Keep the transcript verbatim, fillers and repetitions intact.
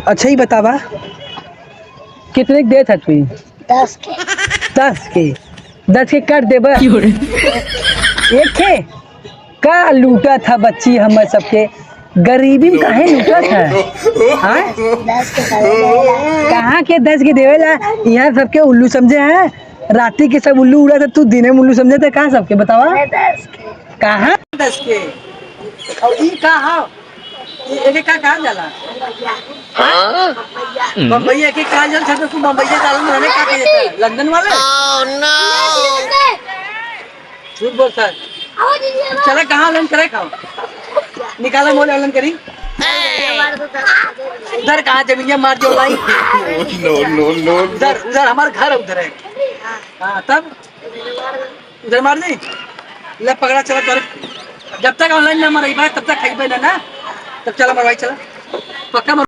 अच्छा, ई बतावा, कितने के देत है तू? दस के। दस के? दस के काट देबा? एक के? का लूटा था बच्ची हमर सबके, गरीबी में काहे लूटा था? हाँ? दस के करे देला। कहाँ के दस के देवेला? यहाँ सबके उल्लू समझे हैं। राती के सब उल्लू उड़ा था, तू दिने में उल्लू समझे थे। कहाँ सबके बतावा? अरे दस के। कहाँ दस के? और ई का हा? ई एके का कहा जाला? हाँ? बम्बई एके कहा जाला, सब तू बम्बई से डालन रहने का कहे जाता है? लंदन वाले? झूठ बोलता है। चला कहाँ ऑनलाइन करे खाओ? निकाला मोबाइल ऑनलाइन करी। उधर कहाँ जमीनिया मार दियो भाई? No, no, no, no। उधर, उधर हमार घर है, उधर है। हाँ, तब उधर मार दी। ले पकड़ा, चला तोरे। जब तक ऑनलाइन ना मरई बा, तब तक खाइबे ना, ना। तब चला मरवाई, चला। पक्का मर-